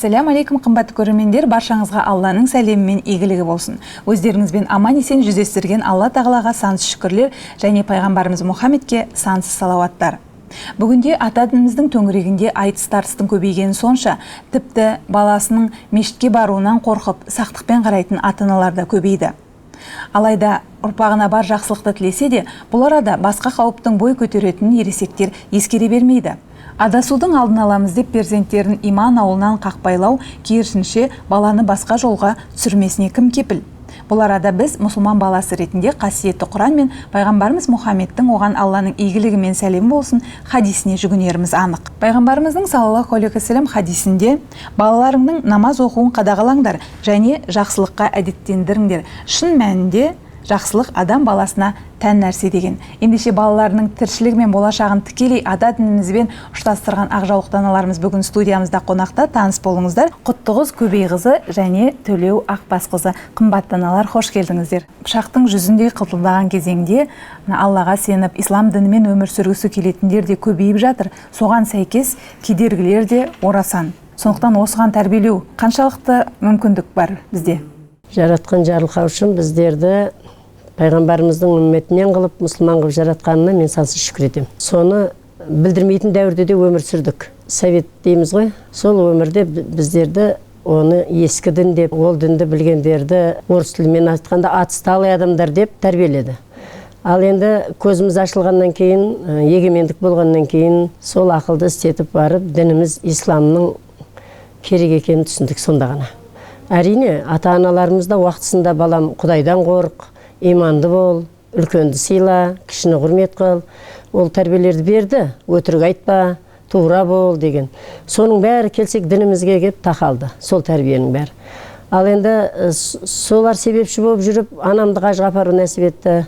Ассаляму алейкум, қымбатты көрермендер, баршаңызға Алланың сәлемі мен игілігі болсын. Өздеріңізбен аман-есен жүздестірген Алла Тағалаға сансыз шүкірлер және пайғамбарымыз Мұхаммедке сансыз салауаттар. Бүгінде ата дініміздің төңірегінде айтыс-тартыстың көбейгені сонша, тіпті баласының мешітке баруынан қорқып, сақтықпен қарайтын ата-аналар да көбейді. Алайда ұрпағына бар жақсылықты тілесе де, бұл арада басқа қауіптің бой көтеретінін ересектер ескере бермейді. Адасудың алдын аламыз деп перзенттерін иман ауылынан қақпайлау, керісінше баланы басқа жолға түсірмесіне кім кепіл? Бұл арада біз мұсылман баласы ретінде қасиетті Құран мен пайғамбарымыз Мұхаммедтің оған Алланың игілігі мен сәлемі болсын хадисіне жүгінеріміз анық. Пайғамбарымыздың саллаллаху алейхи уассалам хадисінде балаларыңның намаз оқуын қадағалаңдар және жақсылыққа әдеттендіріңдер. Шын мәнінде жақсылық адам баласына тән нәрсе деген. Ендеше балаларының тіршілігі мен болашағын тікелей ата дінімізбен ұштастырған ақжаулықты аналарымыз бүгін студиямызда қонақта. Таныс болыңыздар. Құттықыз Көбейқызы және Төлеу Ақбасқызы. Қымбатты аналар, қош келдіңіздер. Пышақтың жүзіндей қылтылдаған кезеңде Аллаға сеніп, ислам дінімен өмір сүргісі келетіндер де көбейіп жатыр. Соған сәйкес кедергілер де орасан. Сондықтан осыған тәрбиелеу қаншалықты мүмкіндік бар бізде? Жаратқан жарылқаушым біздерді пайғамбарымыздың үмметінен қылып, мұсылман қылып жаратқанына мен сансыз шүкір етемін. Соны білдірмейтін дәуірде де өмір сүрдік. Совет дейміз ғой, сол өмірде біздерді оны ескі дін деп, ол дінді білгендерді орыс тілімен айтқанда отсталый адамдар деп тәрбиеледі. Ал енді көзіміз ашылғаннан кейін, егемендік болғаннан кейін сол ақылды істетіп барып, дініміз исламның керек екенін түсіндік сонда ғана. Әрине, ата-аналарымыз да уақытысында балам Құдайдан қорқ, иманды бол, үлкенді сыйла, кішіні құрмет қыл. Ол тәрбиелерді берді, өтірік айтпа, тура бол деген. Соның бәрі келсек дінімізге кеп тақалды, сол тәрбиенің бәрі. Ал енді солар себепші болып жүріп, анамды қажыға апару нәсіп етті.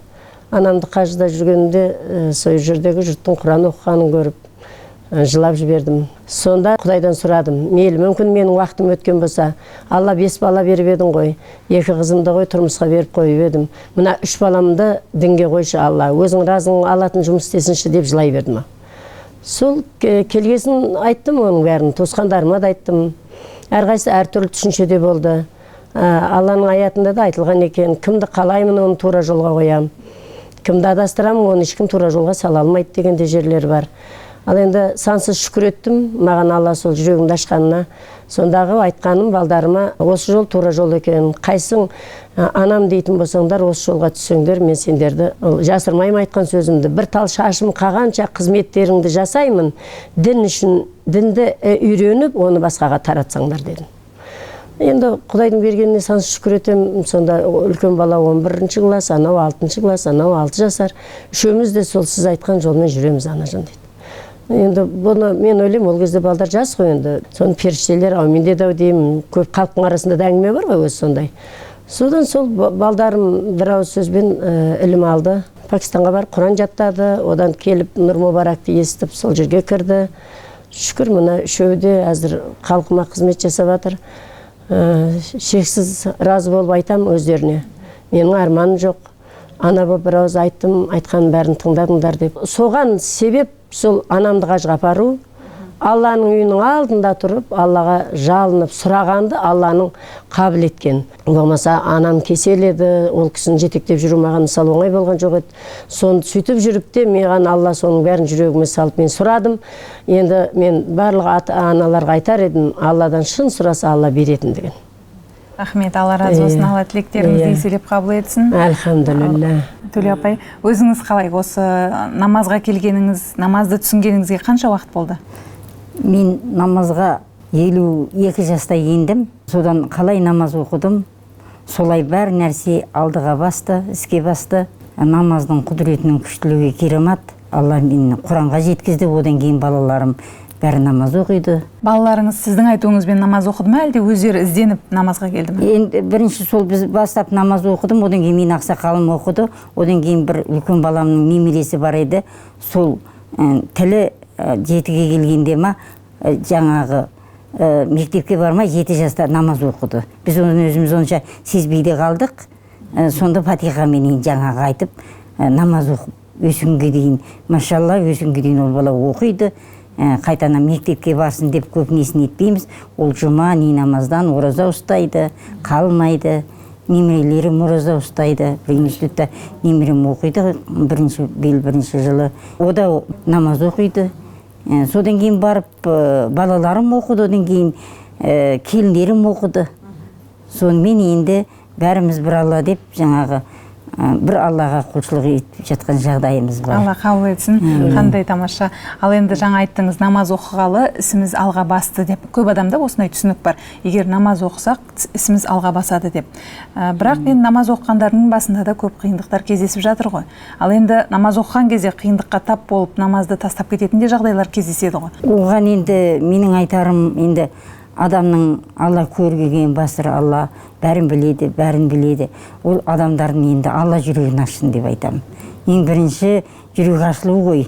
Анамды қажыда жүргенімде, сол жердегі жұрттың Құран оқығанын көріп, жылап жібердім. Сонда Құдайдан сұрадым, мейлі, мүмкін менің уақытым өткен болса, Алла 5 бала беріп едің ғой, 2 қызымды ғой тұрмысқа беріп қойып едім. Мына 3 баламды дінге қойшы Алла, өзің разың алатын жұмыс істесінші деп жылай бердім. Сол келгесін айттым оның бәрін, туысқандарыма да айттым. Әрқайсысы әртүрлі түсіншеде болды. Алланың аятында да айтылған екен, кімді қалаймын оны тура жолға қоям, кімді адастырамын оны ешкім тура жолға сала алмайды деген де жерлер бар. Ал енді сансыз шүкір еттім, маған Алла сол жүрегімді ашқанына. Сондағы айтқаным балдарыма, осы жол тура жол екен, қайсың анам дейтін болсаңдар, осы жолға түссеңдер, мен сендерді жасырмаймын айтқан сөзімді. Бір тал шашым қағанша қызметтеріңді жасаймын, дін үшін дінді үйреніп, оны басқаға таратсаңдар дедім. Енді Құдайдың бергеніне сансыз шүкір етемін. Сонда үлкен бала 11 класс, анау 6 класс, анау 6 жасар. Үшеуміз де сол сіз айтқан жолмен жүреміз, анажан дейді. Енді бұны мен ойлаймын, ол кезде балдар жас қой енді. Соны періштелер әумин деді ау деймін. Көп халықтың арасында да әңгіме бар ғой өзі сондай. Содан сол балдарым бір ауыз сөзбен ілім алды. Пакистанға барып Құран жаттады, одан келіп Нұр Мүбаракты естіп сол жерге кірді. Шүкір, мына үшеуі де әзір халқыма қызмет жасап жатыр. Шексіз разы болып айтам өздеріне. Менің арманым жоқ. Ана болып бір ауыз айттым, айтқанның бәрін тыңдадыңдар деп. Соған себеп сол анамды қажыға апару, Алланың үйінің алдында тұрып, Аллаға жалынып сұрағанды Алланың қабыл еткен. Болмаса анам кесел еді, ол кісіні жетектеп жүру маған мысалы оңай болған жоқ еді. Соны сөйтіп жүріп те маған Алла соның бәрін жүрегіме салып мен сұрадым. Енді мен барлық ата-аналарға айтар едім, Алладан шын сұраса Алла беретін деген. Рахмет, Алла разы болсын, Алла тілектеріңізді еселеп қабыл етсін. Альхамдулилля. Төлеу апай, өзіңіз қалай осы намазға келгеніңіз, намазды түсінгеніңізге қанша уақыт болды? Мен намазға 52 жаста ендім. Содан қалай намаз оқыдым, солай бәр нәрсе алдыға басты, іске басты. Намаздың құдіретінің күштілігі керемет. Алла мені Құранға жеткізді, одан кейін балаларым бәрі намаз оқиды. Балаларыңыз сіздің айтуыңызбен намаз оқыды ма, әлде өздері ізденіп намазға келді ме? Енді бірінші сол біз бастап намаз оқыдым, одан кейін менің ақсақалым оқыды, одан кейін бір үлкен баламның немересі бар еді, сол тілі 7-ге келгенде ма, жаңағы мектепке бармай 7 жаста намаз оқыды. Біз оны өзіміз онша сезбей де қалдық. Сонда фатиха менен жаңағы айтып, намаз оқып өсімге дейін, машалла, өсімге дейін ол бала оқиды. Қайтадан мектепке барсын деп көп несін етпейміз. Ол жұма, не намаздан ораза ұстайды, қалмайды. Немерелерім ораза ұстайды. Бір институтта немерем оқиды, биыл бірінші жылы. О да намаз оқиды. Содан кейін барып балаларым оқыды, одан кейін келіндерім оқыды. Сонымен енді бәріміз бір Алла деп жаңағы бір Аллаға құлшылық етіп жатқан жағдайымыз бар. Алла қабыл етсін. Қандай тамаша. Ал енді жаңа айттыңыз, намаз оқығалы ісіміз алға басты деп. Көп адамда осындай түсінік бар. Егер намаз оқысақ, ісіміз алға басады деп. Бірақ енді намаз оқығандардың басында да көп қиындықтар кездесіп жатыр ғой. Ал енді намаз оқыған кезде қиындыққа тап болып, намазды тастап кететін де жағдайлар кездеседі ғой. Оған енді менің айтарым, енді адамның Алла көрген басыр, Алла бәрін біледі, бәрін біледі. Ол адамдардың енді Алла жүрегін ашсын деп айтамын. Ең бірінші жүрек ашылу ғой.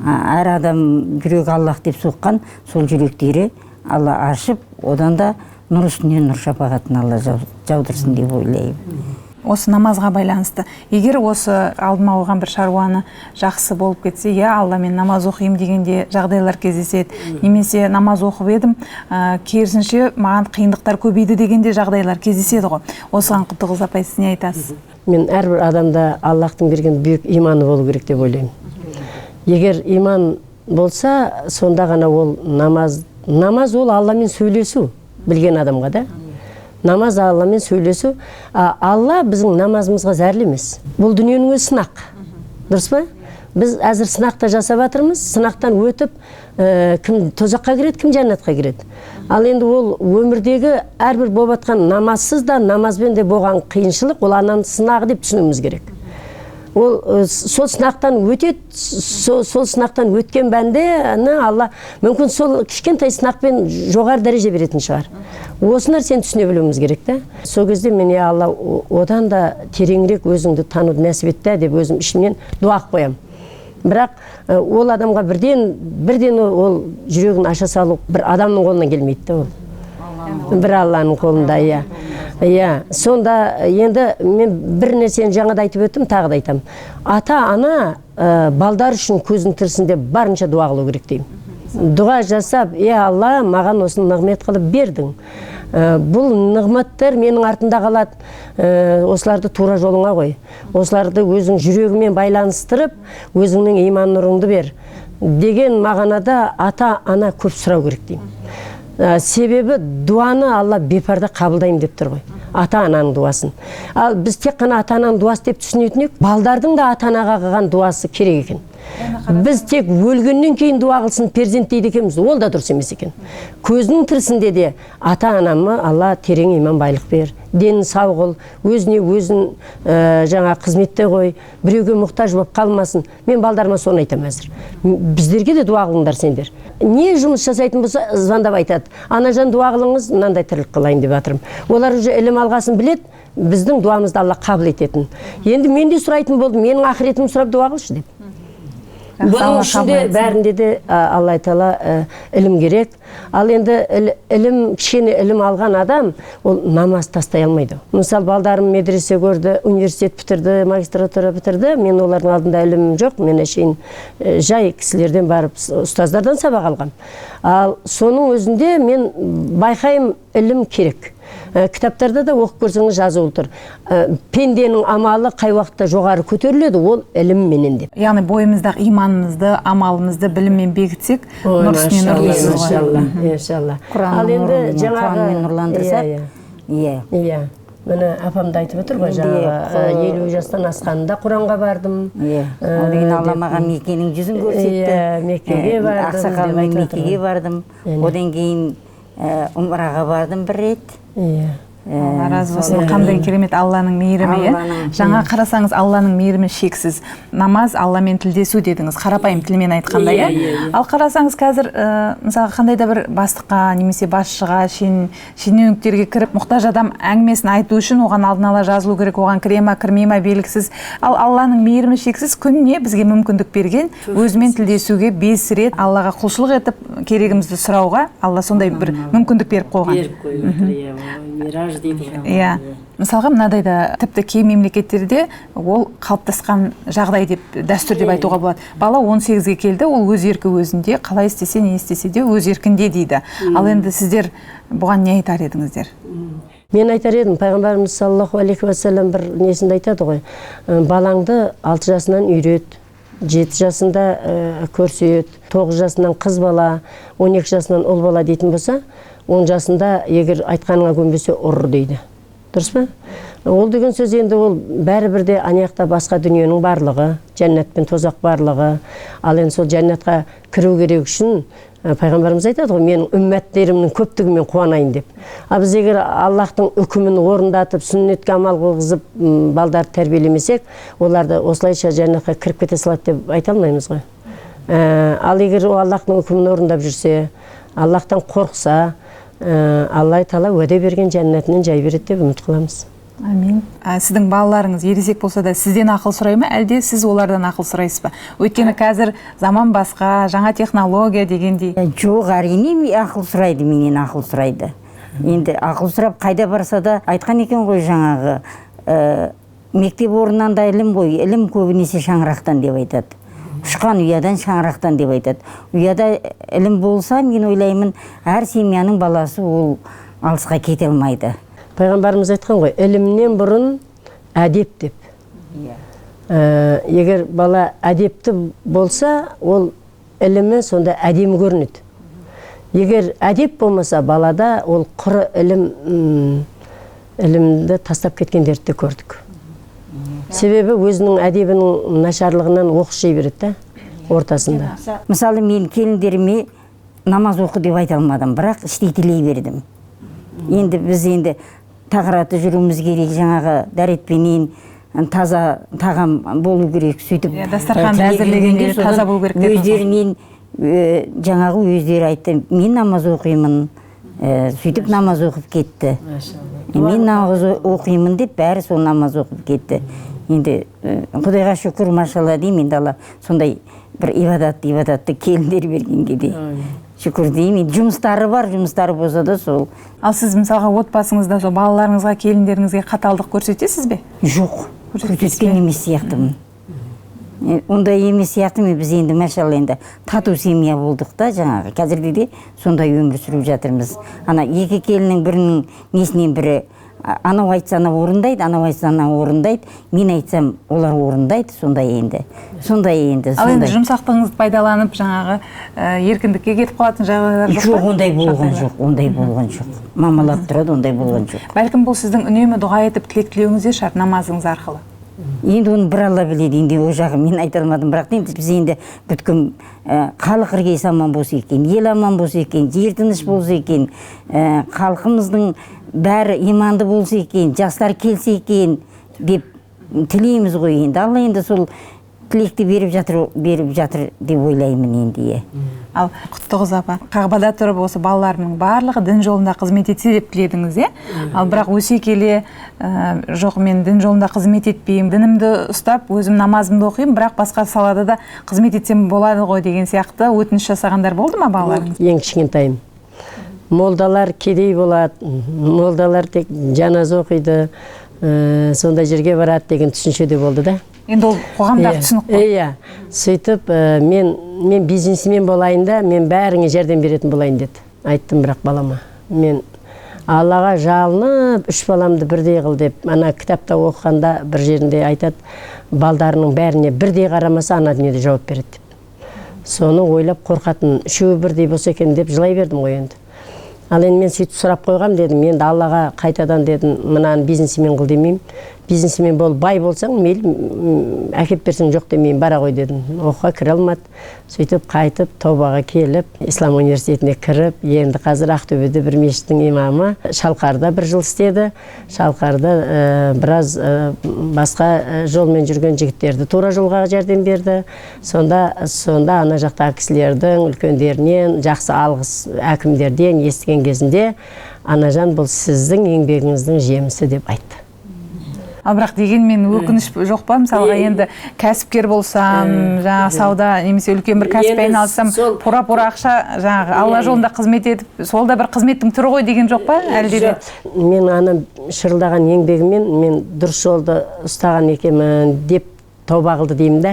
Әр адам жүрек Аллах деп соққан, сол жүректері Алла ашып, одан да нұр үстіне нұр шапағатын Алла жаудырсын деп ойлаймын. Осы намазға байланысты, егер осы алдыма қойған бір шаруаны жақсы болып кетсе, я Алла, мен намаз оқимын дегенде жағдайлар кездеседі, немесе намаз оқып едім, керісінше маған қиындықтар көбейді дегенде жағдайлар кездеседі ғой. Осыған Құттықыз апай, сіз не айтасыз? Мен әрбір адамда Аллахтың берген büyük иманы болу керек деп ойлаймын. Егер иман болса, сонда ғана ол намаз, намаз ол Алламен сөйлесу білген адамға да. Намаз Алламен сөйлесу. Алла біздің намазымызға зәрлі емес. Бұл дүниенің өзі сынақ. Дұрыс па? Біз әзір сынақта жасап жатырмыз. Сынақтан өтіп, кім тозаққа кіреді, кім жәннатқа кіреді. Ал енді ол өмірдегі әрбір болып жатқан намазсыз да, намазбен де болған қиыншылық, ол ананың сынағы деп түсінуіміз керек. Ол сол сынақтан өтеді, сол сынақтан өткен бәндені Алла мүмкін сол кішкентай сынақпен жоғары дәреже беретін шығар. Осы нәрсені түсіне білуіміз керек та. Сол кезде мен, я Алла, одан да тереңірек өзіңді тануды нәсіп ет деп өзім ішімнен дуа қылып қоямын. Бірақ ол адамға бірден ол жүрегін аша салу бір адамның қолынан келмейді да ол. Бір Алланың қолында, иә. Иә, сонда енді мен бір нәрсені жаңа да айтып өттім, тағы да айтамын. Ата-ана балдар үшін көзінің тірісінде барынша дуа қылу керек деймін. Дұға жасап, е Алла, маған осыны нығмет қылып бердің. Бұл нығметтер менің артымда қалады. Осыларды тура жолыңа қой. Осыларды өзің жүрегімен байланыстырып, өзіңнің иман нұрыңды бер деген мағынада ата-ана көп сұрау керек деймін. Себебі дуаны Алла бепарда қабылдаймын деп тұр ғой. Ата-ананың дуасын. Ал біз тек қана ата-ананың дуасы деп түсінетін едік, балдардың да ата-анаға қылған дуасы керек екен. Біз тек өлгеннен кейін дуа қылсын перзент дейді екенбіз, ол да дұрыс емес екен. Көзінің тірісінде де ата-анамы Алла терең иман байлық бер, денін сау қыл, өзіне өзін жаңа қызметте қой, біреуге мұқтаж болып қалмасын. Мен балдарыма соны айтамын әзір. Біздерге де дуа қылыңдар сендер. Не жұмыс жасайтын болса, звондап айтады. Анажан, дуа қылыңыз, мынандай тірлік қылайын деп жатырмын. Олар уже ілім алғасын біледі, біздің дуамызды Алла қабыл ететін. Енді мен де сұрайтын болдым, менің ақыретімді сұрап дуа қылшы деп. Бұның ішінде бәрінде де Алла тағала ілім керек. Ал енді ілім, кішкене ілім алған адам, ол намаз тастай алмайды. Мысалы, балдарым медресе көрді, университет бітірді, магистратура бітірді. Мен олардың алдында ілімім жоқ. Мен әшейін жай кісілерден барып, ұстаздардан сабақ алғам. Ал соның өзінде мен байқаймын, ілім керек. Кітаптарда да оқып көрсеңіз жазулы тұр. Пенденің амалы қай уақытта жоғары көтеріледі, ол ілімменен деп. Яғни бойымыздағы иманымызды, амалымызды біліммен бекітсек, нұр үстіне нұр дейсіз ғой. Иншалла. Ал енді жаңағы Құранмен нұрландырсақ, иә. Иә. Міне апам да айтып отыр ғой, жаңағы 50 жастан асқанында Құранға бардым. Иә. Одан кейін Алла маған Меккенің жүзін көрсетті. Иә, Меккеге бардым. Ақсақалмен Меккеге бардым. Одан кейін Умраға бардым бір рет. Иә. Алла разы болсын. Қандай керемет Алланың мейірімі, иә? Жаңа қарасаңыз, Алланың мейірімі шексіз. Намаз Алламен тілдесу дедіңіз, қарапайым тілмен айтқанда, иә? Ал қарасаңыз қазір, мысалы, қандай да бір бастыққа немесе басшыға, шенеуніктерге кіріп, мұқтаж адам әңгімесін айту үшін оған алдын ала жазылу керек, оған кіре ма, кірмей ма белгісіз. Ал Алланың мейірімі шексіз, күніне бізге мүмкіндік берген, өзімен тілдесуге 5 рет Аллаға құлшылық етіп, керегімізді сұрауға Алла сондай бір мүмкіндік беріп қойған. Беріп қойып отыр, иә. Мираж дейді ғой. Иә. Мысалға, мынадай да, тіпті кей мемлекеттерде ол қалыптасқан жағдай деп, дәстүр деп айтуға болады. Бала 18-ге келді, ол өз еркі өзінде, қалай істесе, не істесе де өз еркінде дейді. Ал енді сіздер бұған не айтар едіңіздер? Мен айтар едім, пайғамбарымыз саллаллаху алейхи уассалам бір несінде айтады ғой, балаңды 6 жасынан үйрет, 7 жасында көрсет, 9 жасынан қыз бала, 12 жасынан ұл бала дейтін болса, 10 жасында егер айтқаныңа көнбесе ұр дейді. Дұрыс па? Ол деген сөз енді ол бәрібір де ана жақта басқа дүниенің барлығы, жәннат пен тозақ барлығы. Ал енді сол жәннатқа кіру керек үшін пайғамбарымыз айтады ғой, менің үммәттерімнің көптігімен қуанайын деп. Ал біз егер Аллахтың үкімін орындатып, сүннетке амал қылғызып, балдарды тәрбиелемесек, оларды осылайша жәннатқа кіріп кете салады деп айта алмаймыз ғой. Ал егер ол Аллахтың үкімін орындап жүрсе, Аллахтан қорықса, Алла тағала уәде берген жәннатынан жай береді деп үміт қыламыз. Амин. Сіздің балаларыңыз ересек болса да сізден ақыл сұрай ма, әлде сіз олардан ақыл сұрайсыз ба? Өйткені қазір заман басқа, жаңа технология дегендей. Жоқ, әрине ақыл сұрайды, менен ақыл сұрайды. Енді ақыл сұрап қайда барса да айтқан екен ғой жаңағы, мектеп орнынан да ілім ғой, ілім көбінесе шаңырақтан деп айтады. Ұшқан ұядан шаңырақтан деп айтады. Ұяда ілім болса, мен ойлаймын, әр семьяның баласы ол алысқа кете алмайды. Пайғамбарымыз айтқан ғой, ілімнен бұрын әдеп деп. Егер бала әдепті болса, ол ілімі сонда әдемі көрінеді. Егер әдеп болмаса балада, ол құры ілімді тастап кеткендерді де көрдік. Себебі өзінің әдебінің нашарлығынан оқыс жей береді да ортасында. Мысалы, мен келіндеріме намаз оқы деп айта алмадым, бірақ іштей тілей бердім. Енді біз енді тағараты жүруіміз керек, жаңағы дәретпенен таза тағам болу керек, сөйтіп, дастарханды әзірлегенде таза болу керек дедіңіз ғой. Өздерінен, жаңағы өздері айтты, мен намаз оқимын, сөйтіп намаз оқып кетті. Мен намаз оқимын деп бәрі сол намаз оқып кетті. Енді Құдайға шүкір, машалла деймін, енді Алла сондай бір ибадатты келіндер бергенге де шүкір деймін. Енді жұмыстары бар, жұмыстары болса да сол. Ал сіз мысалға отбасыңызда сол балаларыңызға, келіндеріңізге қаталдық көрсетесіз бе? Жоқ, Көрсетпейсіз көрсеткен бе? емес сияқтымын. Ондай емес сияқтымын. Біз енді машалла енді тату семья болдық та жаңағы. Қазірде де сондай өмір сүріп жатырмыз. Ана екі келіннің бірінің несінен бірі, анау айтса анау орындайды, анау айтса анау орындайды, мен айтсам олар орындайды, сондай енді. Сондай енді, Ал енді сондай. жұмсақтығыңызды пайдаланып жаңағы, еркіндікке кетіп қалатын жағдайлар жоқ Жоқ, па? ондай болған Жағдайлар. жоқ, ондай болған жоқ. Мамалап тұрады, ондай болған жоқ. Бәлкім бұл сіздің үнемі дұға етіп тілек тілеуіңіз де шығар намазыңыз арқылы. Енді оны бір Алла біледі, енді ол жағын мен айта алмадым, бірақ енді біз енді бүткін, халық іргесі аман болса екен, ел аман болса екен, жер тыныш болса екен, халқымыздың бәрі иманды болса екен, жастар келсе екен деп тілейміз ғой енді. Алла енді сол тілекті беріп жатыр, беріп жатыр деп ойлаймын енді, иә. Ал Құттықыз апа, Қағбада тұрып осы балаларымның барлығы дін жолында қызмет етсе деп тіледіңіз, иә? Ал бірақ өсе келе, жоқ, мен дін жолында қызмет етпеймін, дінімді ұстап, өзім намазымды оқимын, бірақ басқа салада да қызмет етсем болады ғой деген сияқты өтініш жасағандар болды ма балаларыңыз? Ең кішкентайым. Молдалар кедей болады, молдалар тек жаназа оқиды, сондай жерге барады деген түсінше де болды да. Енді ол қоғамдағы түсінік қой. Иә. Сөйтіп, мен бизнесмен болайын да, мен бәріңе жәрдем беретін болайын деді. Айттым бірақ балама. Мен Аллаға жалынып, үш баламды бірдей қыл деп, ана кітапта оқығанда бір жерінде айтады, балдарының бәріне бірдей қарамаса, ана дүниеде жауап береді деп. Соны ойлап қорқатын, үшеуі бірдей болса екен деп жылай бердім ғой енді. Ал енді мен сөйтіп сұрап қойғам дедім, енді Аллаға қайтадан дедім, мынаны бизнесмен қыл демеймін. Бизнесмен болып бай болсаң, мейлі, әкеп берсең жоқ демеймін, бара ғой дедім. Оқуға кіре алмады. Сөйтіп қайтып Таубаға келіп, Ислам университетіне кіріп, енді қазір Ақтөбеде бір мешіттің имамы, Шалқарда бір жыл істеді. Шалқарда біраз басқа жолмен жүрген жігіттерді тура жолға жәрдем берді. Сонда ана жақтағы кісілердің үлкендерінен, жақсы алғыс әкімдерден естіген кезінде, Анажан, бұл сіздің еңбегіңіздің жемісі деп айтты. Ал бірақ дегенмен өкініш жоқ па? Мысалға, енді кәсіпкер болсам, жаңағы сауда немесе үлкен бір кәсіппен айналыссам, пора-пора ақша жаңағы Алла жолында қызмет етіп, сол да бір қызметтің түрі ғой деген жоқ па әлде де? Мен анам шырылдаған еңбегімен мен дұрыс жолды ұстаған екенмін деп тауба қылды деймін да.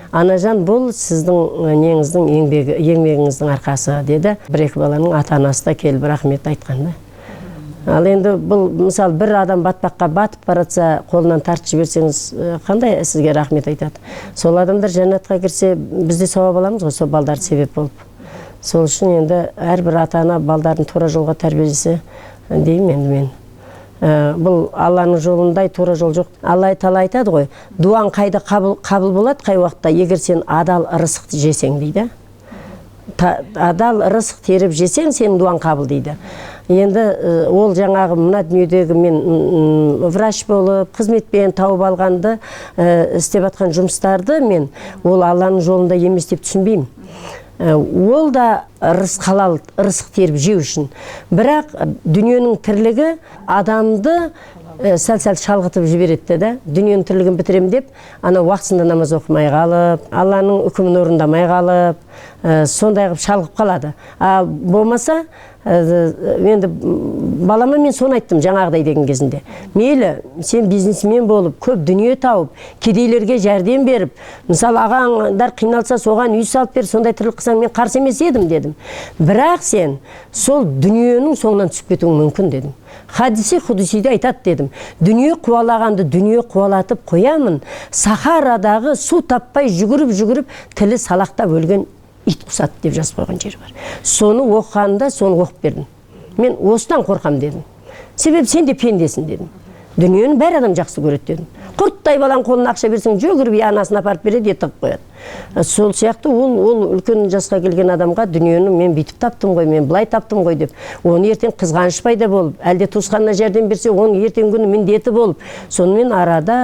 Анажан, бұл сіздің неңіздің еңбегі, еңбегіңіздің арқасы деді. Бір-екі баланың ата-анасы да келіп рахмет айтқан да. Ал енді бұл, мысалы, бір адам батпаққа батып баратса, қолынан тартып жіберсеңіз, қандай сізге рахмет айтады? Сол адамдар жәннатқа кірсе, біз де сауап аламыз ғой, сол балдар себеп болып. Сол үшін енді әрбір ата-ана балдарын тура жолға тәрбиелесе деймін енді мен. Бұл Алланың жолындай тура жол жоқ. Алла тағала айтады ғой, дуаң қайда қабыл болады, қай уақытта, егер сен адал ырысықты жесең дейді. Адал ырысық теріп жесең, сенің дуаң қабыл дейді. Енді ол жаңағы мына дүниедегі мен врач болып, қызметпен тауып алғанды, істеп жатқан жұмыстарды мен ол Алланың жолында емес деп түсінбеймін. Ол да ырысқ, халал ырысқ теріп жеу үшін. Бірақ дүниенің тірлігі адамды сәл-сәл шалғытып жібереді да. Дүниенің тірлігін бітірем деп, ана уақытысында намаз оқымай қалып, Алланың үкімін орындамай қалып, сондай қылып шалғып қалады. А болмаса, енді балама мен соны айттым жаңағыдай деген кезінде. Мейлі, сен бизнесмен болып, көп дүние тауып, кедейлерге жәрдем беріп, мысалы ағаңдар қиналса соған үй салып бер, сондай тірлік қылсаң мен қарсы емес едім дедім. Бірақ сен сол дүниенің соңынан түсіп кетуің мүмкін дедім. Хадиси худисиде айтады дедім. Дүние қуалағанды дүние қуалатып қоямын. Сахарадағы су таппай жүгіріп-жүгіріп тілі салақтап өлген ит құсады деп жазып қойған жері бар. Соны оқығанда соны оқып бердім. Мен осыдан қорқам дедім. Себебі сен де пендесің дедім. Дүниені бәр адам жақсы көреді дедім. Құрттай баланың қолына ақша берсең, жүгіріп я анасына апарып береді, я тығып қояды. Сол сияқты ол үлкен жасқа келген адамға дүниені мен бүйтіп таптым ғой, мен былай таптым ғой деп, оны ертең қызғаныш пайда болып, әлде туысқанына жәрдем берсе, оның ертеңгі күні міндеті болып, сонымен арада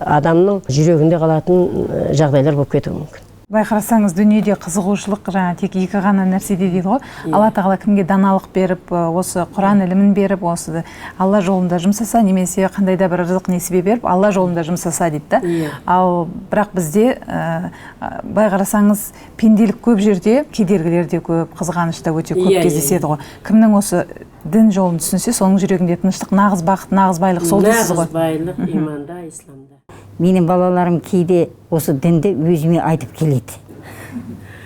адамның жүрегінде қалатын жағдайлар болып кетуі мүмкін. Былай қарасаңыз, дүниеде қызығушылық жаңа тек екі ғана нәрседе дейді ғой. Алла тағала кімге даналық беріп, осы Құран ілімін беріп, осы Алла жолында жұмсаса, немесе қандай да бір рызық несібе беріп, Алла жолында жұмсаса дейді да. Ал бірақ бізде, былай қарасаңыз, пенделік көп жерде, кедергілер де көп, қызғаныш та өте көп кездеседі ғой. Кімнің осы дін жолын түсінсе, соның жүрегінде тыныштық, нағыз бақыт, нағыз байлық сол дейсіз ғой. Нағыз байлық иманда, исламда. Менің балаларым кейде осы дінді өзіме айтып келеді.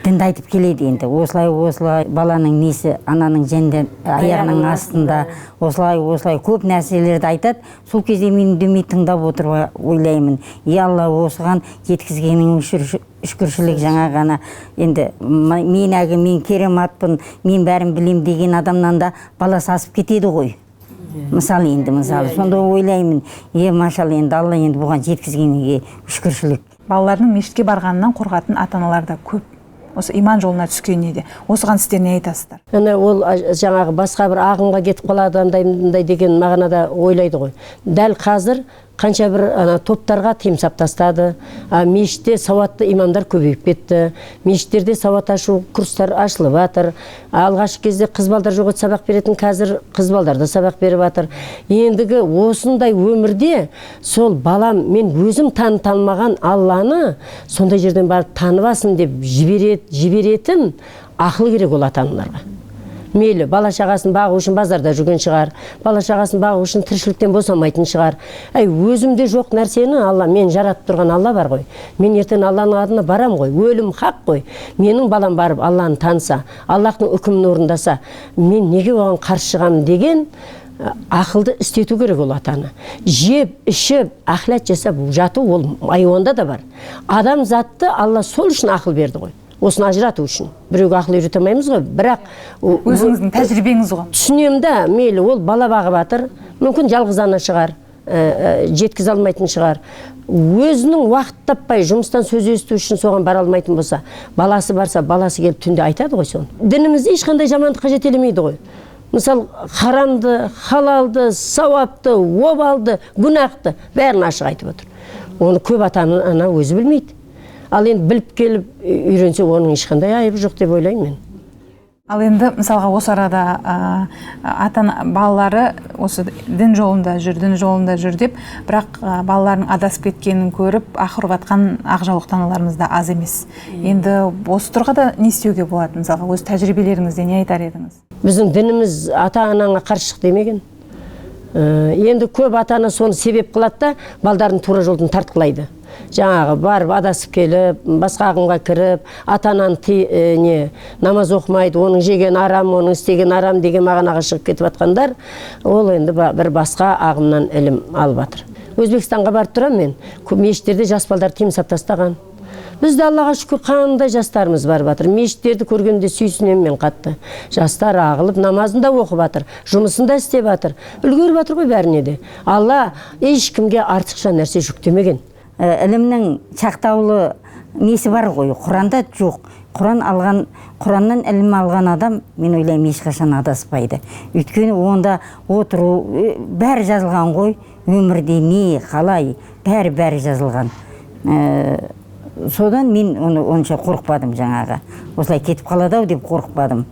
Дінді айтып келеді енді. Осылай, осылай, баланың несі, ананың жынды аяғының астында, осылай, осылай көп нәрселерді айтады. Сол кезде мен үндемей тыңдап отырып ойлаймын. Е Алла, осыған жеткізгенің шүкіршілік жаңа ғана. Енді мен әлгі, мен керематпын, мен бәрін білем деген адамнан да бала сасып кетеді ғой. Мысалы енді, мысалы, сонда ойлаймын, машалла, енді Алла енді бұған жеткізгенге шүкіршілік. Балаларының мешітке барғанынан қорқатын ата-аналар да көп. Осы иман жолына түскеніне де. Осыған сіздер не айтасыздар? Әне ол жаңағы басқа бір ағымға кетіп қалады, андай мындай деген мағынада ойлайды ғой. Дәл қазір қанша бір ана топтарға тыйым сап тастады. Мешітте сауатты имамдар көбейіп кетті. Мешіттерде сауат ашу курстар ашылып жатыр. Алғашқы кезде қыз балдар жоқ еді сабақ беретін, қазір қыз балдар да сабақ беріп жатыр. Ендігі осындай өмірде сол балам, мен өзім таныта алмаған Алланы сондай жерден барып танып алсын деп жіберетін ақыл керек ол ата-аналарға. Мейлі, бала шағасын бағу үшін базарда жүрген шығар, бала шағасын бағу үшін тіршіліктен босамайтын шығар. Әй, өзімде жоқ нәрсені Алла, мен жаратып тұрған Алла бар ғой. Мен ертең Алланың алдына барам ғой, өлім хақ қой. Менің балам барып Алланы таныса, Аллахтың үкімін орындаса, мен неге оған қарсы шығамын деген ақылды істету керек ол атаны. Жеп, ішіп, ахлет жасап жату ол айуанда да бар. Адам затты Алла сол үшін ақыл берді ғой. Осыны ажырату үшін. Біреуге ақыл үйрете алмаймыз ғой, бірақ өзіңіздің тәжірибеңіз ғой. Түсінемін да, мейлі ол бала бағып жатыр, мүмкін жалғыз ана шығар, жеткізе алмайтын шығар. Өзінің уақыт таппай жұмыстан сөз есту үшін соған бара алмайтын болса, баласы барса, баласы келіп түнде айтады ғой соны. Дінімізде ешқандай жамандыққа жетелемейді ғой. Мысалы, харамды, халалды, сауапты, обалды, гүнәхті бәрін ашық айтып отыр. Оны көп ата-ана өзі білмейді. Ал енді біліп келіп үйренсе, оның ешқандай айыбы жоқ деп ойлаймын мен. Ал енді мысалға осы арада ата балалары осы дін жолында жүр, дін жолында жүр деп, бірақ балаларының адасып кеткенін көріп, ах ұрып атқан ақ жаулықты аналарымыз да аз емес. Енді осы тұрғыда не істеуге болады? Мысалға өз тәжірибелеріңізде не айтар едіңіз? Біздің дініміз ата-анаңа қарсы шық демеген. Енді көп ата-ана соны себеп қылады да, балдарын тура жолдан тартқылайды. Жаңағы барып адасып келіп, басқа ағымға кіріп, ата-ананы намаз оқымайды, оның жеген арам, оның істеген арам деген мағынаға шығып кетіп жатқандар, ол енді бір басқа ағымнан ілім алып жатыр. Өзбекстанға барып тұрамын мен, мешіттерде жас балдар тыйым сап тастаған. Бізде Аллаға шүкір қандай жастарымыз барып жатыр. Мешіттерді көргенде сүйсінемін мен қатты. Жастар ағылып намазын да оқып жатыр, жұмысын да істеп жатыр. Үлгеріп жатыр ғой бәріне де. Алла ешкімге артықша нәрсе жүктемеген. Ілімнің шақтаулы несі бар ғой, Құранда жоқ. Құраннан ілім алған адам, мен ойлаймын, ешқашан адаспайды. Өйткені онда отыру, бәрі жазылған ғой, өмірде не, қалай, бәрі жазылған. Содан мен оны онша қорықпадым жаңағы. Осылай кетіп қалады ау деп қорықпадым.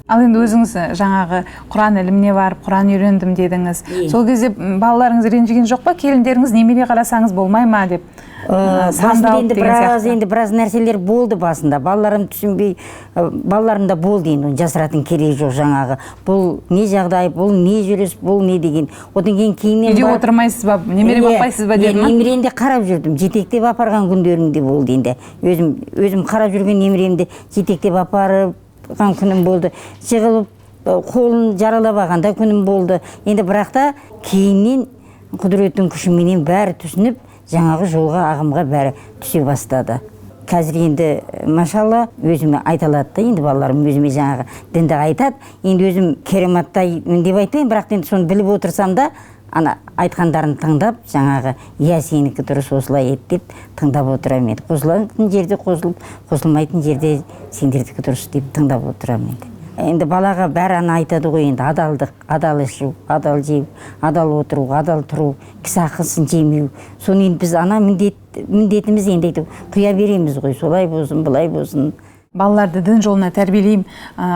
Ал енді өзіңіз жаңағы Құран іліміне барып, Құран үйрендім дедіңіз. Сол кезде балаларыңыз ренжіген жоқ па? Келіндеріңіз немере қарасаңыз болмай ма деп? Басында енді біраз нәрселер болды басында. Балаларым түсінбей, балаларым да болды енді, жасыратын керегі жоқ жаңағы. Бұл не жағдай, бұл не жүріс, бұл не деген. Одан кейін кейіннен үйде отырмайсыз ба, немере бақпайсыз ба деді ма? Немерені де қарап жүрдім, жетектеп апарған күндерім де болды енді. Өзім қарап жүрген немеремді жетектеп апарып күнім болды. Жығылып, қолын жаралап алғанда күнім болды. Енді бірақ та кейіннен құдіреттің күшіменен бәрі түсініп, жаңағы жолға, ағымға бәрі түсе бастады. Қазір енді, машалла, өзіме айта алады да, енді балаларым өзіме жаңағы дінді айтады. Енді өзім керематтаймын деп айтайын, бірақ енді соны біліп отырсам да, ана айтқандарын тыңдап, жаңағы, иә, сенікі дұрыс, осылай ет деп тыңдап отырамын енді. Қосылатын жерде қосылып, қосылмайтын жерде сендердікі дұрыс деп тыңдап отырамын енді. Енді балаға бәрі ана айтады ғой енді, адалдық, адал ішу, адал жеу, адал отыру, адал тұру, кісі ақысын жемеу. Соны енді біз ана міндетіміз енді айтып құя береміз ғой, солай болсын, былай болсын. Балаларды дін жолына тәрбиелеймін,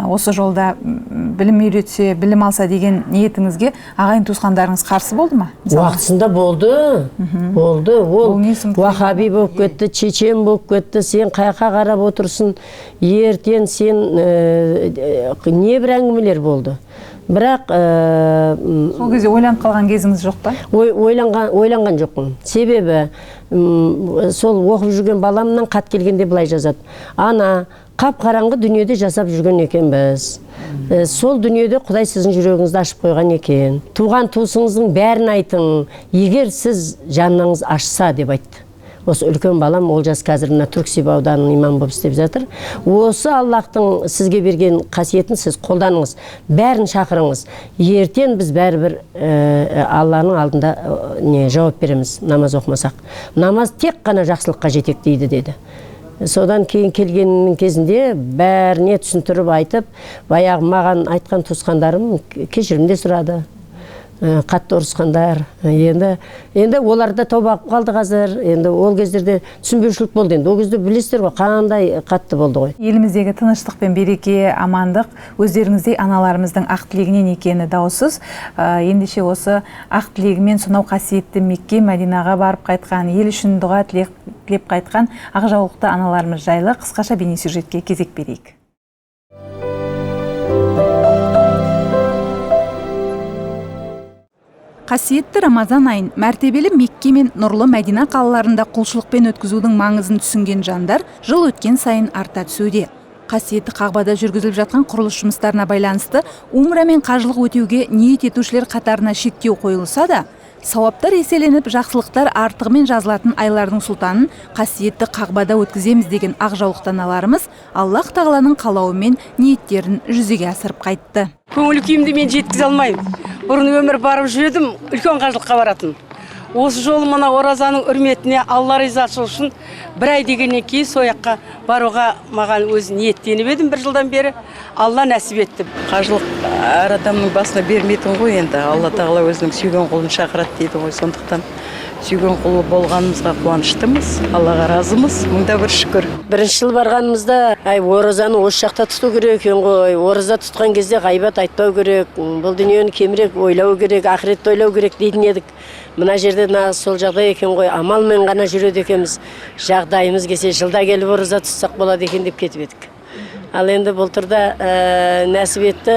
осы жолда білім үйретсе, білім алса деген ниетіңізге ағайын туысқандарыңыз қарсы болды ма? Уақытысында болды. Болды. Ол уахаби болып кетті, чечен болып кетті, сен қаяққа қарап отырсың, ертең сен не бір әңгімелер болды. Бірақ сол кезде ойланып қалған кезіңіз жоқ па? Ойланған жоқпын. Себебі сол оқып жүрген баламнан хат келгенде былай жазады. Ана, қап-қараңғы дүниеде жасап жүрген екенбіз. Сол дүниеде Құдай сіздің жүрегіңізді ашып қойған екен. Туған туысыңыздың бәрін айтың, егер сіз жаныңыз ашса деп айтты. Осы үлкен балам Олжас қазір мына Түрксиб ауданының имамы болып істеп жатыр. Осы Аллахтың сізге берген қасиетін сіз қолданыңыз, бәрін шақырыңыз. Ертең біз бәрібір Алланың алдында жауап береміз, намаз оқымасақ. Намаз тек қана жақсылыққа жетектейді деді. Содан кейін келгеннің кезінде бәріне түсіндіріп айтып, баяғы маған айтқан туысқандарым кешірім де сұрады. Қатты ұрысқандар. Енді олар да тауба қылып қалды қазір. Енді ол кездерде түсінбеушілік болды енді. Ол кезде білесіздер ғой, қандай қатты болды ғой. Еліміздегі тыныштық пен береке, амандық өздеріңіздей аналарымыздың ақ тілегінен екені даусыз. Ендеше осы ақ тілегімен сонау қасиетті Мекке, Мәдинаға барып қайтқан, ел үшін дұға тілеп қайтқан ақ жаулықты аналарымыз жайлы қысқаша бейнесюжетке кезек берейік. Қасиетті Рамазан айын мәртебелі Мекке мен Нұрлы Мәдина қалаларында құлшылықпен өткізудің маңызын түсінген жандар жыл өткен сайын арта түсуде. Қасиетті Қағбада жүргізіліп жатқан құрылыс жұмыстарына байланысты умра мен қажылық өтеуге ниет етушілер қатарына шектеу қойылса да, сауаптар еселеніп, жақсылықтар артығымен жазылатын айлардың сұлтанын қасиетті Қағбада өткіземіз деген ақ жаулықты аналарымыз Аллах тағаланың қалауымен ниеттерін жүзеге асырып қайтты. Көңіл күйімді мен жеткізе алмаймын. Бұрын өмір барып жүрдім, үлкен қажылыққа баратын. Осы жолы мына оразаның үрметіне Алла ризашылығы үшін бір ай дегеннен кейін сояққа баруға маған өзі ниеттеніп едім бір жылдан бері. Алла нәсіп етті. Қажылық әр адамның басына бермейтін ғой енді. Алла тағала өзінің сүйген құлын шақырады дейді ғой. Сондықтан Сүйген құлы болғанымызға қуаныштымыз, Аллаға разымыз, мыңда бір шүкір. Бірінші жыл барғанымызда, ай, оразаны осы жақта тұту керек екен ғой, ораза тұтқан кезде ғайбат айтпау керек, бұл дүниені кемірек ойлау керек, ақыретті ойлау керек дейтін едік. Мына жерде нағыз сол жағдай екен ғой, амалмен ғана жүреді екенбіз, жағдайымыз келсе жылда келіп ораза тұтсақ болады екен деп кетіп едік. Ал енді былтырда нәсіп етті.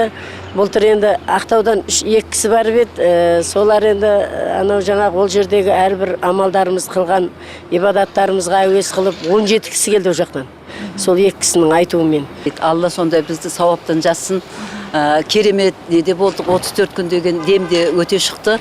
Былтыр енді Ақтаудан 2 кісі барып еді, солар енді анау жаңағы ол жердегі әрбір амалдарымыз қылған ибадаттарымызға әуес қылып 17 кісі келді ол жақтан. Сол 2 кісінің айтуымен. Алла сондай бізді сауаптан жазсын. Керемет неде болдық, 34 күн деген демде өте шықты.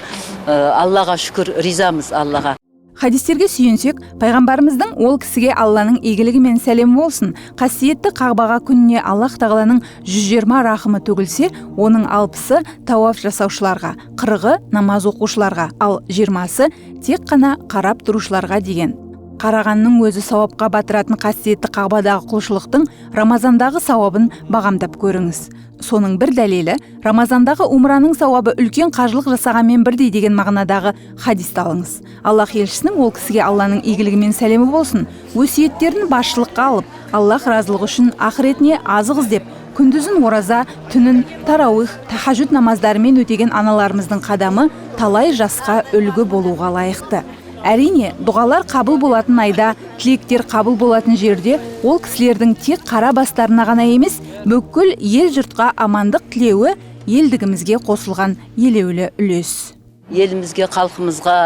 Аллаға шүкір, ризамыз Аллаға. Хадистерге сүйенсек, пайғамбарымыздың ол кісіге Алланың игілігі мен сәлемі болсын. Қасиетті Қағбаға күніне Аллаһ тағаланың 120 рахымы төгілсе, оның 60-ы тауаф жасаушыларға, 40-ы намаз оқушыларға, ал 20-сы тек қана қарап тұрушыларға деген. Қарағанның өзі сауапқа батыратын қасиетті Қағбадағы құлшылықтың Рамазандағы сауабын бағамдап көріңіз. Соның бір дәлелі, Рамазандағы умраның сауабы үлкен қажылық жасағанмен бірдей деген мағынадағы хадисті алыңыз. Аллах елшісінің ол кісіге Алланың игілігі мен сәлемі болсын, өсиеттерін басшылыққа алып, Аллах разылығы үшін ақыретіне азық іздеп, күндізін ораза, түнін тарауих, тахажжуд намаздарымен өтеген аналарымыздың қадамы талай жасқа үлгі болуға лайықты. Әрине, дұғалар қабыл болатын айда, тілектер қабыл болатын жерде ол кісілердің тек қара бастарына ғана емес, бүкіл ел жұртқа амандық тілеуі елдігімізге қосылған елеулі үлес. Елімізге, халқымызға,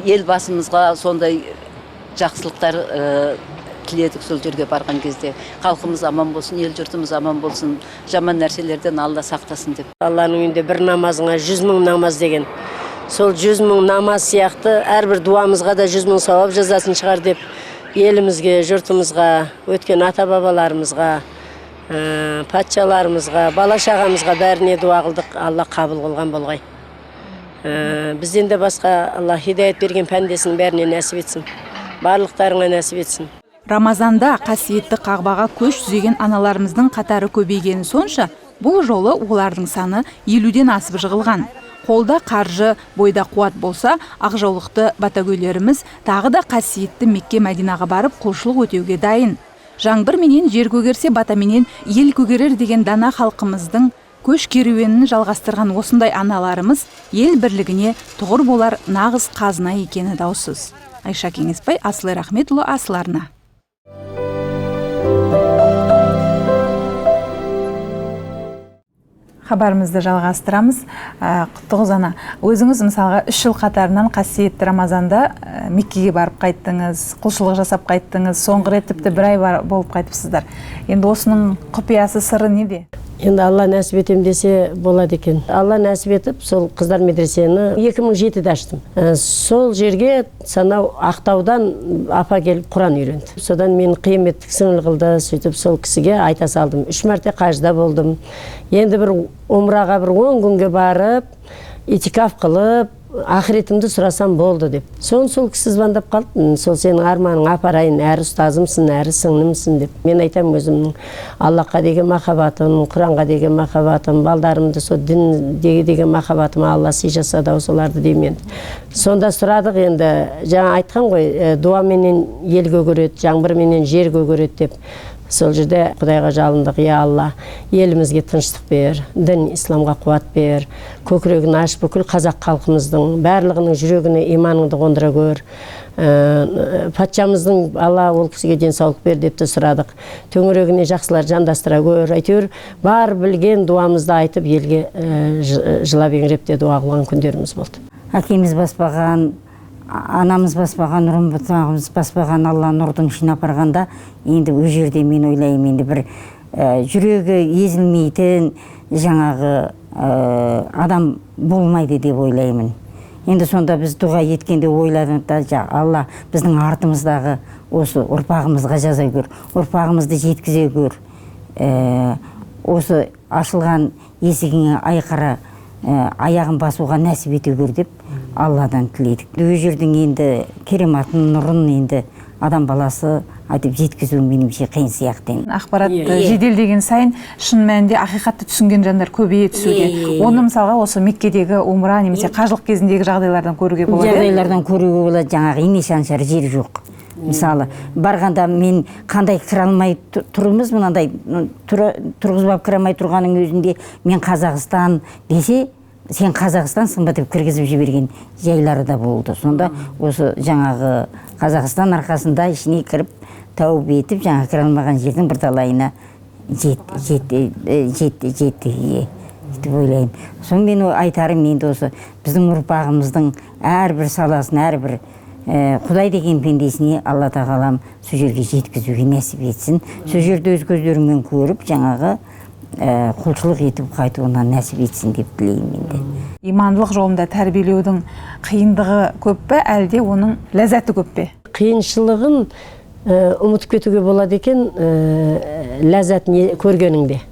ел басымызға сондай жақсылықтар тіледік сол жерге барған кезде. Халқымыз аман болсын, ел жұртымыз аман болсын, жаман нәрселерден Алла сақтасын деп. Алланың үйінде бір намазыңа 100 мың намаз деген. Сол 100 мың намаз сияқты әрбір дуамызға да 100 мың сауап жазасын шығар деп елімізге, жұртымызға, өткен ата-бабаларымызға, патшаларымызға, бала шағамызға бәріне дуа қылдық. Алла қабыл қылған болғай. Бізден де басқа Алла хидаят берген пәндесінің бәріне нәсіп етсін. Барлықтарыңа нәсіп етсін. Рамазанда қасиетті Қағбаға көш түзеген аналарымыздың қатары көбейгені сонша, бұл жолы олардың саны 50-ден асып жығылған. Қолда қаржы, бойда қуат болса, ақжаулықты батагөйлеріміз тағы да қасиетті Мекке Мәдинаға барып құлшылық өтеуге дайын. Жаңбыр менен жер көгерсе, бата менен ел көгерер деген дана халқымыздың көш керуенін жалғастырған осындай аналарымыз ел бірлігіне тұғыр болар нағыз қазына екені даусыз. Айша Кеңесбай, Асыл Рахметұлы, Асыл арна. Хабарымызды жалғастырамыз. Құттығыз ана, өзіңіз мысалға 3 жыл қатарынан қасиетті Рамазанда Меккеге барып қайттыңыз, құлшылық жасап қайттыңыз, соңғы рет тіпті бір ай болып қайтыпсыздар. Енді осының құпиясы, сыры неде? Енді Алла нәсіп етем десе болады екен. Алла нәсіп етіп, сол қыздар медресені 2007-де аштым. Сол жерге санау Ақтаудан апа келіп Құран үйренді. Содан мен қияметтік сіңіл қылды, сөйтіп сол кісіге айта салдым. 3 мәрте қажыда болдым. Енді бір умраға бір 10 күнге барып, итикаф қылып, ақыретімді сұрасам болды деп. Соны сол кісі звондап қалды. Сол сенің арманың апарайын, әрі ұстазымсың, әрі сіңлімсің деп. Мен айтамын өзімнің Аллахқа деген махаббатым, Құранға деген махаббатым, балдарымды сол дінге деген махаббатыма Алла сый жасады ау соларды деймін енді. Сонда сұрадық енді, жаңа айтқан ғой, дуаменен ел көгереді, жаңбырменен жер көгереді деп. Сол жерде Құдайға жалындық, я Алла, елімізге тыныштық бер, дін исламға қуат бер, көкірегін аш бүкіл қазақ халқымыздың барлығының жүрегіне иманыңды қондыра көр. Патшамыздың Алла ол кісіге денсаулық бер деп те сұрадық. Төңірегіне жақсылар жандастыра көр, әйтеуір бар білген дуамызды айтып елге жылап еңіреп те дуа қылған күндеріміз болды. Әкеміз баспаған, анамыз баспаған, ұрым-бұтағымыз баспаған Алла нұрдың ішіне апарғанда, енді ол жерде мен ойлаймын, енді бір жүрегі езілмейтін жаңағы адам болмайды деп ойлаймын. Енді сонда біз дұға еткенде ойладық да, Алла біздің артымыздағы осы ұрпағымызға жаза көр, ұрпағымызды жеткізе көр. Осы ашылған есігіңе айқара аяғын басуға нәсіп ете көр деп Алладан тіледік. Ол жердің енді керематын, нұрын енді адам баласы айтып жеткізу меніңше қиын сияқты. Ақпарат жеделдеген сайын шын мәнінде ақиқатты түсінген жандар көбейе түсуде. Оны мысалға осы Меккедегі умра немесе қажылық кезіндегі жағдайлардан көруге болады. Жағдайлардан көруге болады, жаңағы ине шаншар жер жоқ. Мысалы, барғанда мен қандай кіре алмай тұрмыз, мынандай тұрғызып алып кіре алмай тұрғанның өзінде мен Қазақстан десе, сен Қазақстансың ба деп кіргізіп жіберген жайлары да болды. Сонда осы жаңағы Қазақстан арқасында ішіне кіріп тәуіп етіп, жаңа кіре алмаған жердің бірталайына жетті деп ойлаймын. Сонымен айтарым енді осы біздің ұрпағымыздың әрбір саласын, әрбір Құдай деген пендесіне Алла тағалам сол жерге жеткізуге нәсіп етсін. Сол жерді өз көздерімен көріп, жаңағы құлшылық етіп қайтуына нәсіп етсін деп тілеймін енді. Имандылық жолында тәрбиелеудің қиындығы көп пе, әлде оның ләззаты көп пе? Қиыншылығын ұмытып кетуге болады екен, ләззатын көргеніңде.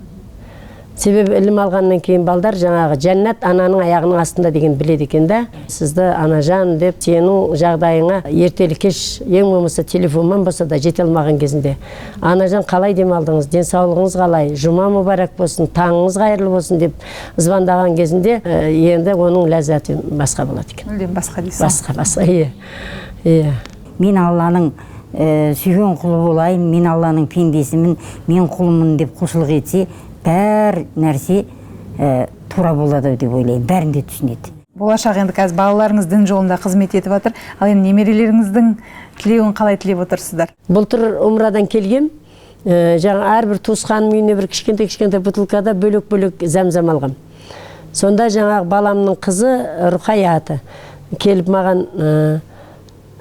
Себебі ілім алғаннан кейін балдар жаңағы жәннат ананың аяғының астында деген біледі екен да. Сізді анажан деп сенің жағдайыңа ертелі кеш ең болмаса телефонмен болса да жете алмаған кезінде анажан қалай демалдыңыз, денсаулығыңыз қалай, жұма мүбәрәк болсын, таңыңыз қайырлы болсын деп звондаған кезінде енді оның ләззаты басқа болады екен. Мүлдем басқа дейсіз. Басқа, басқа, иә. Иә. Мен Алланың сүйген құлы болайын, мен Алланың пендесімін, мен құлымын деп құлшылық етсе, бәр нәрсе тура болады деп ойлаймын, бәрін де түсінеді. Болашақ енді қазір балаларыңыз дін жолында қызмет етіп жатыр, ал енді немерелеріңіздің тілеуін қалай тілеп отырсыздар? Былтыр умрадан келгем, жаңа әрбір туысқаным үйіне бір кішкентай-кішкентай бутылкада бөлек-бөлек зәмзәм алғам. Сонда жаңағы баламның қызы Рухая аты келіп маған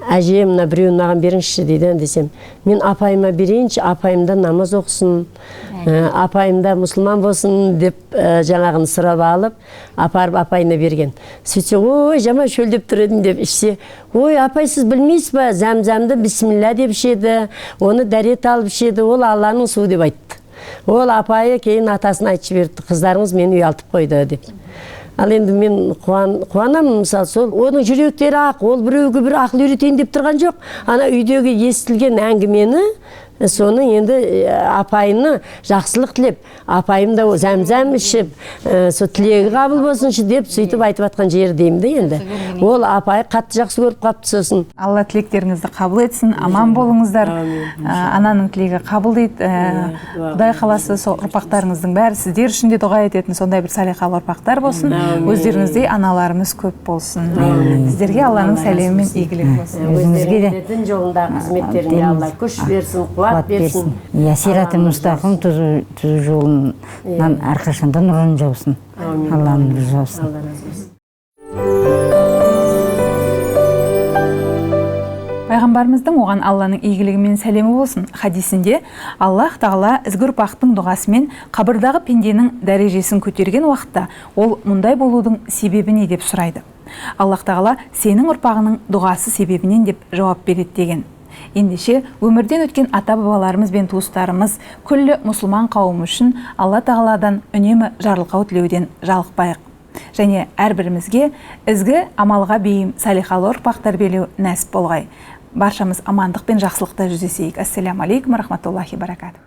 әже, мына біреуін маған беріңізші дейді десем, мен апайыма берейінші, апайым да намаз оқысын, апайым да мұсылман болсын деп жаңағын сұрап алып, апарып апайына берген. Сөйтсе, ой, жаман шөлдеп тұр едім деп ішсе, ой, апай, сіз білмейсіз ба, зәмзәмді бисмилля деп ішеді, оны дәрет алып ішеді, ол Алланың суы деп айтты. Ол апайы кейін атасына айтып жіберді, қыздарыңыз мені ұялтып қойды деп. Ал енді мен қуанамын, мысалы, сол оның жүректері ақ, ол біреуге бір ақыл үйретейін деп тұрған жоқ. Ана үйдегі естілген әңгімені, соны енді апайыны жақсылық тілеп, апайым да зәмзәм ішіп, сол тілегі қабыл болсыншы деп сөйтіп айтып жатқан жері деймін де енді. Ол апайы қатты жақсы көріп қапты сосын. Алла тілектеріңізді қабыл етсін, аман болыңыздар. Ананың тілегі қабыл дейді. Құдай қаласа сол ұрпақтарыңыздың бәрі сіздер үшін де дұға ететін сондай бір салиқалы ұрпақтар болсын. Өздеріңіздей аналарымыз көп болсын. Сіздерге Алланың сәлемі мен игілігі болсын. Өзіңізге де дін жолындағы қызметтеріне Алла күш берсін, қуат берсін. Иә, сираты мұстақым түзу жолынан әрқашанда нұрын жаусын. Алланың нұры жаусын. Пайғамбарымыздың оған Алланың игілігі мен сәлемі болсын хадисінде Аллах тағала ізгі ұрпақтың дұғасымен қабырдағы пенденің дәрежесін көтерген уақытта ол мұндай болудың себебі не деп сұрайды. Аллах тағала сенің ұрпағының дұғасы себебінен деп жауап береді деген. Ендеше өмірден өткен ата-бабаларымыз бен туыстарымыз күллі мұсылман қауымы үшін Алла тағаладан үнемі жарылқау тілеуден жалықпайық. Және әрбірімізге ізгі амалға бейім салиқалы ұрпақ тәрбиелеу нәсіп болғай. Баршамыз амандық пен жақсылықта жүздесейік. Ассаляму алейкум рахматуллахи баракатух.